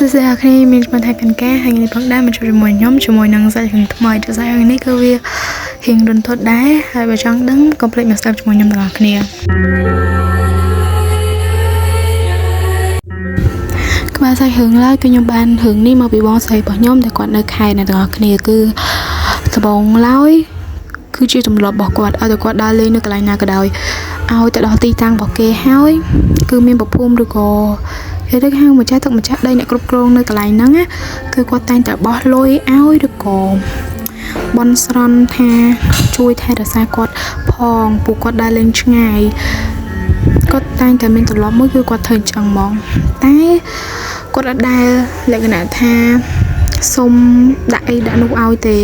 សួស្តីអ្នកគ្នាមានឈ្មោះថាកង្កាហើយថ្ងៃនេះផងដែរមកជួបជាមួយខ្ញុំជាមួយនឹងសាច់រឿងថ្មីទៅសាច់រឿងនេះគឺវារៀងរន្ធត់ដែរហើយបើចង់ដឹងកុំភ្លេចមកស្ដាប់ជាមួយខ្ញុំទាំងអស់គ្នាក្បាលសាច់រឿងឡើយគឺខ្ញុំបានរឿងនេះមកពីបងស្រីរបស់ខ្ញុំដែលគាត់នៅខេត្តអ្នកទាំងអស់គ្នាគឺដំបងឡើយគឺជាទម្លាប់របស់គាត់ឲ្យតែគាត់ដើរលេងនៅកន្លែងណាក៏ដោយឲ្យទៅដល់ទីតាំងរបស់គេហើយគឺមានប្រភូមិឬក៏គេទៅហៅម្ចាស់ទឹកម្ចាស់ដីអ្នកគ្រប់គ្រងនៅកន្លែងហ្នឹងណាគឺគាត់តែងតែបោះលុយឲ្យឬក៏បន់ស្រន់ថាជួយថែរក្សាគាត់ផងពួកគាត់ដើរលេងឆ្ងាយគាត់តែងតែមានទម្លាប់មួយគឺគាត់ធ្វើអញ្ចឹងហ្មងតែគាត់អត់ដែលលក្ខណៈថាសុំដាក់អីដាក់នោះឲ្យទេ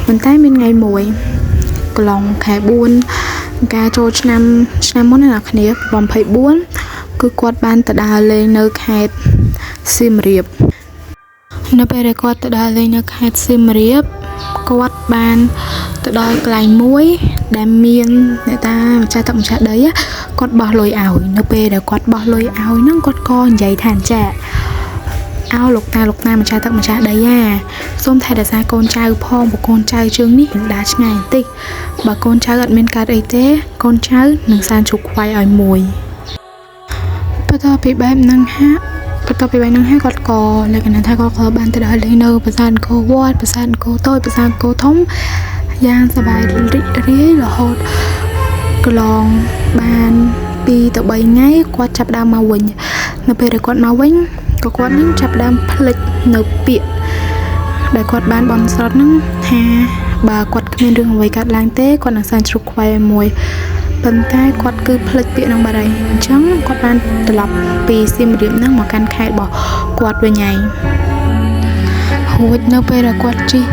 ប៉ុន្តែមានថ្ងៃមួយកន្លងខែ4ការចូលឆ្នាំឆ្នាំមុនណាអ្នកគ្នា2024គឺគាត់បានទៅដើរលេងនៅខេត្តសៀមរាបនៅពេលដែលគាត់ទៅដើរលេងនៅខេត្តសៀមរាបគាត់បានទៅដល់កន្លែងមួយដែលមានអ្នកតាម្ចាស់ទឹកម្ចាស់ដីគាត់បោះលុយឲ្យនៅពេលដែលគាត់បោះលុយឲ្យហ្នឹងគាត់ក៏និយាយថាអញ្ចាឲ្យលោកតាលោកតាម្ចាស់ទឹកម្ចាស់ដីអាសូមថែរក្សាកូនចៅផងព្រោះកូនចៅជើងនេះនឹងដើរឆ្ងាយបន្តិចបើកូនចៅអត់មានកើតអីទេកូនចៅនឹងសានជុកខ្វាយឲ្យមួយបន្ទាប់ពីបែបហ្នឹងហាបន្ទាប់ពីបែបហ្នឹងហើយគាត់ក៏លក្ខណៈថាគាត់ក៏បានទៅដល់លេងនៅប្រាសាទអង្គរវត្តប្រាសាទអង្គរតូចប្រាសាទអង្គរធំយ៉ាងសប្បាយរីករាយរហូតកន្លងបាន2ទៅ3ថ្ងៃគាត់ចាប់ដើមមកវិញនៅពេលដែលគាត់មកវិញក៏គាត់នឹងចាប់ដើមភ្លេចនៅពាក្យដែលគាត់បានបន់ស្រន់ហ្នឹងថាបើគាត់គ្មានរឿងអ្វីកើតឡើងទេគាត់នឹងសានជ្រុកខ្វែមួយប៉ុន្តែគាត់គឺភ្លេចពាក្យហ្នឹងបាត់ហើយអញ្ចឹងគាត់បានត្រឡប់ពីសៀមរាបហ្នឹងមកកាន់ខេត្តរបស់គាត់វិញហើយរួចនៅពេលដែលគាត់ជិះ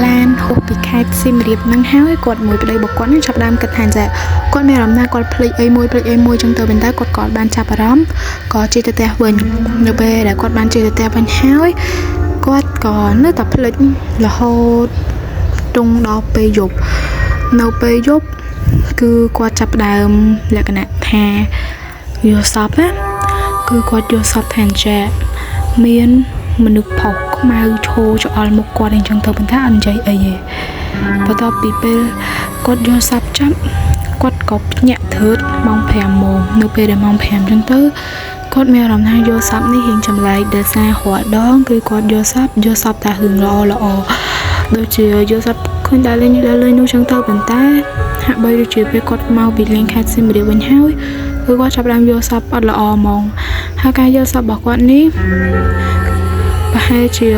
ឡានហួសពីខេត្តសៀមរាបហ្នឹងហើយគាត់មួយប្តីរបស់គាត់ហ្នឹងចាប់ដើមគិតថាចាគាត់មានអារម្មណ៍ថាគាត់ភ្លេចអីមួយភ្លេចអីមួយចឹងទៅប៉ុន្តែគាត់ក៏បានចាប់អារម្មណ៍ក៏ជិះទៅផ្ទះវិញនៅពេលដែលគាត់បានជិះទៅផ្ទះវិញហើយគាត់ក៏នៅតែភ្លេចរហូតទងដល់ពេលយប់នៅពេលយប់គឺគាត់ចាប់ដើមលក្ខណៈថាយល់សពណាគឺគាត់យល់សពថាអញ្ចឹងមានមនុស្សផុសខ្មៅឈោច្អល់មុខគាត់អញ្ចឹងទៅប៉ុន្តែអត់និយាយអីទេបន្ទាប់ពីពេលគាត់យល់សពចាប់គាត់ក៏ភ្ញាក់ធើតម៉ោង5ម៉ោងនៅពេលដែលម៉ោង5អញ្ចឹងទៅគាត់មានអារម្មណ៍ថាយល់សពនេះរៀងចម្លែកដោយសាររាល់ដងគឺគាត់យល់សពតែរឿងល្អល្អដូចជាយល់សពឃើញដើរលេងនេះដើរលេងនោះចឹងទៅប៉ុន្តែហាក់បីដូចជាពេលគាត់មកពីលេងខេត្តសៀមរាបវិញហើយគឺគាត់ចាប់ផ្ដើមយល់សពអត់ល្អហ្មងហើយការយល់សពរបស់គាត់នេះប្រហែលជា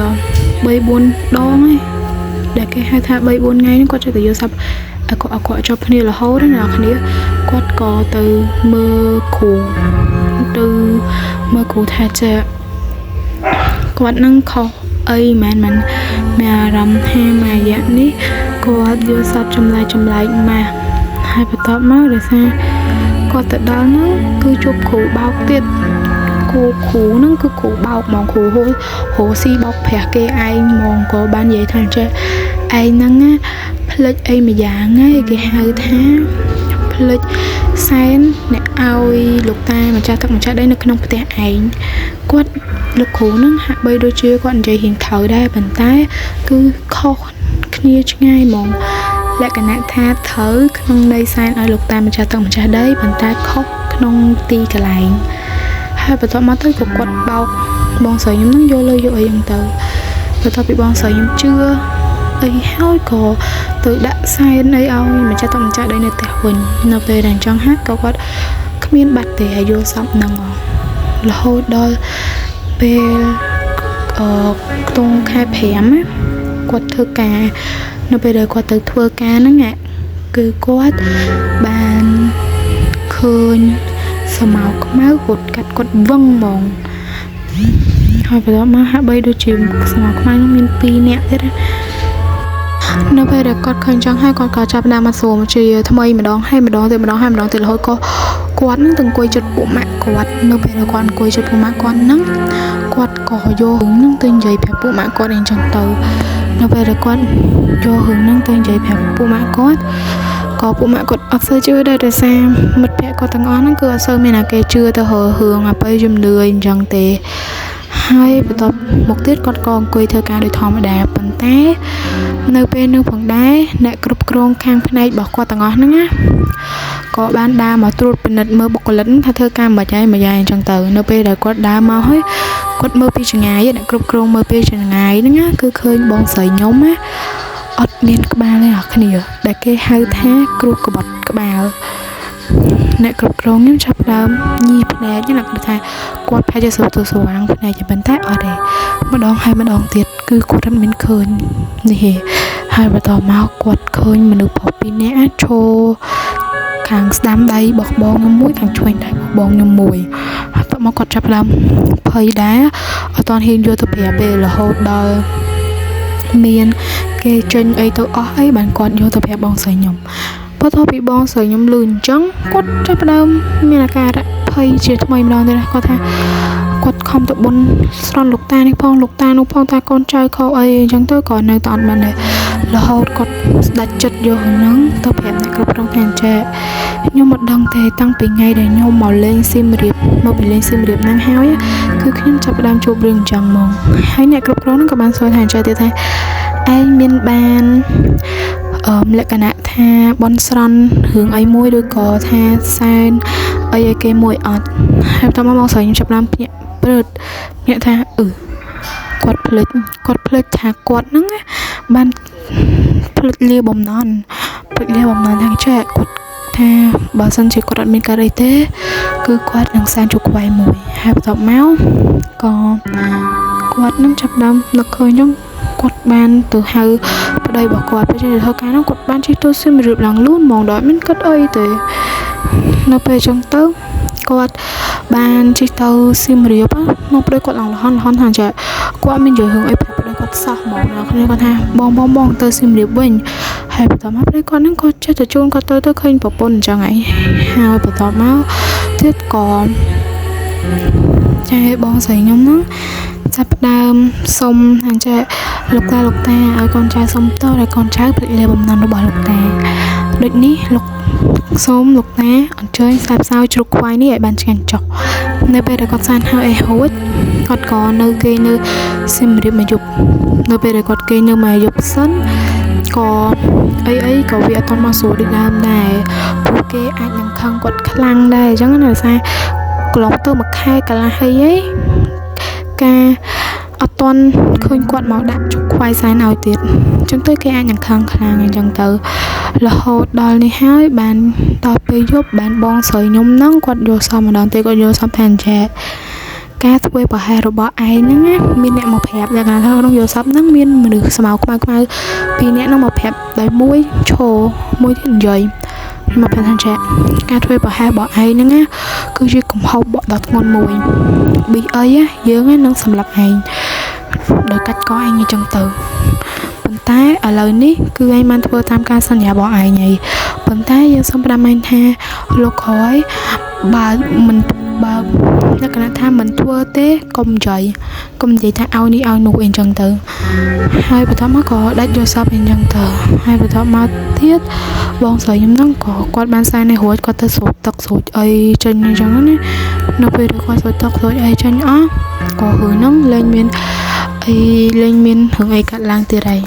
3 4ដងឯងដែលគេហៅថា3 4ថ្ងៃហ្នឹងគាត់ចេះតែយល់សពអកអកចប់គ្នារហូតណាអ្នកគ្នាគាត់ក៏ទៅមើលគ្រូទៅមើលគ្រូថាចេះគាត់នឹងខុសអីមែនមានអារម្មណ៍ថាមួយរយៈនេះគាត់យល់សពចម្លែកម៉ាស់ហើយបន្ទាប់មកដោយសារគាត់ទៅដល់ហ្នឹងគឺជួបគ្រូបោកទៀតគ្រូហ្នឹងគឺគ្រូបោកហ្មងគ្រូហូស៊ីបោកប្រាស់គេឯងហ្មងក៏បាននិយាយថាចេះឯងហ្នឹងណាភ្លេចអីមួយយ៉ាងហើយគេហៅថាភ្លេចសែនអ្នកឲ្យលោកតាម្ចាស់ទឹកម្ចាស់ដីនៅក្នុងផ្ទះឯងគាត់លោកគ្រូហ្នឹងហាក់បីដូចជាគាត់និយាយរៀងត្រូវដែរប៉ុន្តែគឺខុសគ្នាឆ្ងាយហ្មងលក្ខណៈថាត្រូវក្នុងន័យសែនឲ្យលោកតាម្ចាស់ទឹកម្ចាស់ដីប៉ុន្តែខុសក្នុងទីកន្លែងហើយបន្ទាប់មកទៅក៏គាត់បោកបងស្រីខ្ញុំហ្នឹងយកលើយកអីហ្នឹងទៅបន្ទាប់ពីបងស្រីខ្ញុំជឿអីហើយក៏ទៅដាក់សែនអីឲ្យម្ចាស់ទឹកម្ចាស់ដីនៅផ្ទះវិញនៅពេលដែលអញ្ចឹងហើយក៏គាត់គ្មានបាត់ទេហើយយល់សពហ្នឹងរហូតដល់ពេលខ្ទង់ខែ5ណាគាត់ធ្វើការនៅពេលដែលគាត់ទៅធ្វើការហ្នឹងគឺគាត់បានឃើញស្រមោលខ្មៅរត់កាត់គាត់វឹងហ្មងហើយបន្ទាប់មកហាក់បីដូចជាស្រមោលខ្មៅនោះមាន2នាក់ទៀតណានៅពេលដែលគាត់ឃើញចឹងហើយគាត់ក៏ចាប់ដើមមកសួរជាថ្មីម្ដងហើយម្ដងទៀតម្ដងហើយម្ដងទៀតរហូតក៏គាត់នឹងទៅអង្គុយចិត្តពួកម៉ាក់គាត់នៅពេលដែលគាត់អង្គុយចិត្តពួកម៉ាក់គាត់ហ្នឹងគាត់ក៏យករឿងហ្នឹងទៅនិយាយប្រាប់ពួកម៉ាក់គាត់អីចឹងទៅនៅពេលដែលគាត់យករឿងហ្នឹងទៅនិយាយប្រាប់ពួកម៉ាក់គាត់ក៏ពួកម៉ាក់គាត់អត់សូវជឿដែរដោយសារមិត្តភក្តិគាត់ទាំងអស់ហ្នឹងគឺអត់សូវមានអ្នកគេជឿទៅរឿងអបិយជំនឿអីចឹងទេ ហើយបន្ទាប់មកទៀតគាត់ក៏អង្គុយធ្វើការដោយធម្មតាប៉ុន្តែនៅពេលនោះផងដែរអ្នកគ្រប់គ្រងខាងផ្នែករបស់គាត់ទាំងអស់ហ្នឹងណាក៏បានដើរមកត្រួតពិនិត្យមើលបុគ្គលិកថាធ្វើការមិនហើយមិនហើយអញ្ចឹងទៅនៅពេលដែលគាត់ដើរមកហើយគាត់មើលពីចម្ងាយអ្នកគ្រប់គ្រងមើលពីចម្ងាយហ្នឹងណាគឺឃើញបងស្រីខ្ញុំណាអត់មានក្បាលទេអ្នកគ្នាដែលគេហៅថាគ្រូក្បត់ក្បាលអ្នកគ្រប់គ្រងខ្ញុំចាប់ផ្ដើមញីភ្នែកណាគាត់ថាគាត់ប្រហែលជាទៅស្វាងភ្នែកប៉ុន្តែអត់ទេម្ដងហើយម្ដងទៀតគឺគាត់អត់មានឃើញនេះទេហើយបន្តមកគាត់ឃើញមនុស្សប្រុសពីរនាក់ឈរខាងស្ដាំដៃរបស់បងខ្ញុំមួយខាងឆ្វេងដៃរបស់បងខ្ញុំមួយហើយបន្ទាប់មកគាត់ចាប់ផ្ដើមភ័យដែរអត់ទាន់ហ៊ានយកទៅប្រាប់ទេរហូតដល់មានគេចេញអីទៅអស់អីបានគាត់យកទៅប្រាប់បងស្រីខ្ញុំបន្ទាប់ពីបងស្រីខ្ញុំលឺអញ្ចឹងគាត់ចាប់ផ្ដើមមានអាការៈភ័យជាថ្មីម្ដងទៀតគាត់ថាគាត់ខំទៅបុនស្រន់លោកតានេះផងលោកតានោះផងថាកូនចៅខុសអីអញ្ចឹងទៅក៏នៅតែអត់បានដែររហូតគាត់ស្ដាច់ចិត្តយកហ្នឹងទៅប្រាប់អ្នកគ្រប់គ្រងថាអញ្ចេះខ្ញុំមិនដឹងទេតាំងពីថ្ងៃដែលខ្ញុំមកលេងសៀមរាបមកពីលេងសៀមរាបហ្នឹងហើយគឺខ្ញុំចាប់ផ្ដើមជួបរឿងអញ្ចឹងហ្មងហើយអ្នកគ្រប់គ្រងហ្នឹងក៏បានសួរថាអញ្ចេះទៀតថាឯងមានបានលក្ខណៈថាបន់ស្រន់រឿងអីមួយឬក៏ថាសែនអីឲ្យគេមួយអត់ហើយបន្តមកបងស្រីខ្ញុំចាប់ផ្ដើមភ្ញាក់ព្រឹតភ្ញាក់ថាអឺគាត់ភ្លេចគាត់ភ្លេចថាគាត់ហ្នឹងបានភ្លេចលាបំណន់ភ្លេចលាបំណន់ថាចេះគាត់ថាបើសិនជាគាត់អត់មានការអីទេគឺគាត់នឹងសែនជោគខ្វែមួយហើយបន្ទាប់មកក៏គាត់នឹងចាប់ដើមនឹកឃើញហ្នឹងគាត់បានទៅហៅប្តីរបស់គាត់ពេលទៅធ្វើការហ្នឹងគាត់បានជិះទៅសៀមរាបឡើងលូនហ្មងដោយមិនគិតអីទេនៅពេលអញ្ចឹងទៅគាត់បានជិះទៅសៀមរាបមកប្តីគាត់ឡើងលហន់លហន់ថាចេះគាត់មាននិយាយរឿងអីប្រាប់ប្តីគាត់សោះហ្មងដល់គ្នាគាត់ថាបងបងបងទៅសៀមរាបវិញហើយបន្ទាប់មកប្តីគាត់ហ្នឹងក៏ចេះតែជូនគាត់ទៅទៅឃើញប្រពន្ធអញ្ចឹងឯងហើយបន្ទាប់មកទៀតក៏ចែបងស្រីខ្ញុំហ្នឹងចាប់ផ្ដើមសុំថាចេះលោកតាលោកតាឲ្យកូនចៅសុំតឲ្យកូនចៅភ្លេចលាបំណន់របស់លោកតាដូចនេះលោកសូមលោកតាអញ្ជើញខ្សែផ្សោយជ្រូកខ្វៃនេះឲ្យបានឆ្ងាញ់ចុះនៅពេលដែលគាត់សានហើយអីរួចគាត់ក៏នៅគេនៅសៀមរាបមួយយប់នៅពេលដែលគាត់គេនៅមួយយប់សិនក៏អីអីក៏វាអត់ទាន់មកស្រួលដូចដើមដែរព្រោះគេអាចនឹងខឹងគាត់ខ្លាំងដែរអញ្ចឹងណាដោយសារកន្លងទៅមួយខែកន្លះអីហីការអត់ទាន់ឃើញគាត់មកដាក់ជុកខ្វៃសែនឲ្យទៀតអញ្ចឹងទៅគេអាចនឹងខឹងខ្លាំងអញ្ចឹងទៅរហូតដល់នេះហើយបានដល់ពេលយប់បានបងស្រីខ្ញុំហ្នឹងគាត់យល់សពម្ដងទេគាត់យល់សពថាអញ្ចេះការធ្វើប្រហែសរបស់ឯងហ្នឹងណាមានអ្នកមកប្រាប់យ៉ាងណាក្នុងយល់សពហ្នឹងមានមនុស្សស្មៅខ្មៅខ្មៅពីរនាក់ហ្នឹងមកប្រាប់ដោយមួយឈរមួយទៀតនិយាយមកប្រាប់ថាចេះការធ្វើប្រហែសរបស់ឯងហ្នឹងណាគឺជាកំហុសដ៏ធ្ងន់មួយប៊ីអីយើងនឹងសម្លាប់ឯងដោយកាច់កឯងអញ្ចឹងទៅប៉ុន្តែឥឡូវនេះគឺឯងបានធ្វើតាមការសន្យារបស់ឯងហើយប៉ុន្តែយើងសូមប្រាប់ឯងថាលោកក្រោយបើមិនបើលក្ខណៈថាមិនធ្វើទេកុំនិយាយកុំនិយាយថាឲ្យនេះឲ្យនោះអីចឹងទៅហើយបន្ទាប់មកក៏ដាច់យល់សពអីចឹងទៅហើយបន្ទាប់មកទៀតបងស្រីខ្ញុំហ្នឹងក៏គាត់បានសែនឲ្យរួចគាត់ទៅស្រូបទឹកស្រូបអីចេញអញ្ចឹងណានៅពេលដែលគាត់ស្រូបទឹកស្រូបអីចេញអស់ក៏រឿងហ្នឹងលែងមានអីលែងមានរឿងអីកាត់ឡើងទៀតហើយ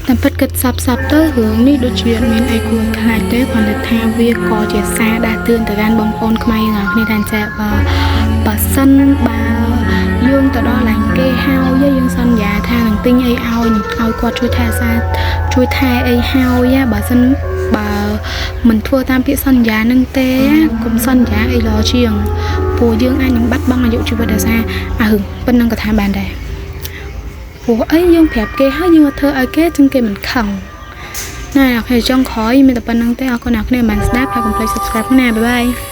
តាមពិតគិតសាប់សាប់ទៅរឿងនេះដូចជាអត់មានអីគួរខ្លាចទេគ្រាន់តែថាវាក៏ជាសារដាស់តឿនទៅកាន់បងប្អូនខ្មែរយើងគ្នាថាចេះបើសិនបើយើងទៅដល់ឡើងគេហើយយើងសន្យាថានឹងទិញអីឲ្យឲ្យគាត់ជួយថែសារជួយថែអីហើយបើសិនបើមិនធ្វើតាមពាក្យសន្យានឹងទេកុំសន្យាអីល្អជាងព្រោះយើងអាចនឹងបាត់បង់អាយុជីវិតដោយសារអារឿងប៉ុណ្ណឹងក៏ថាបានដែរព្រោះអីយើងប្រាប់គេហើយយើងអត់ធ្វើឲ្យគេចឹងគេមិនខឹងណាអូខេចុងក្រោយមានតែប៉ុណ្្នឹងទេអរគុណអ្នកគ្នាបានស្ដាប់ហើយកុំភ្លេច Subscribe ណាបាយបាយ។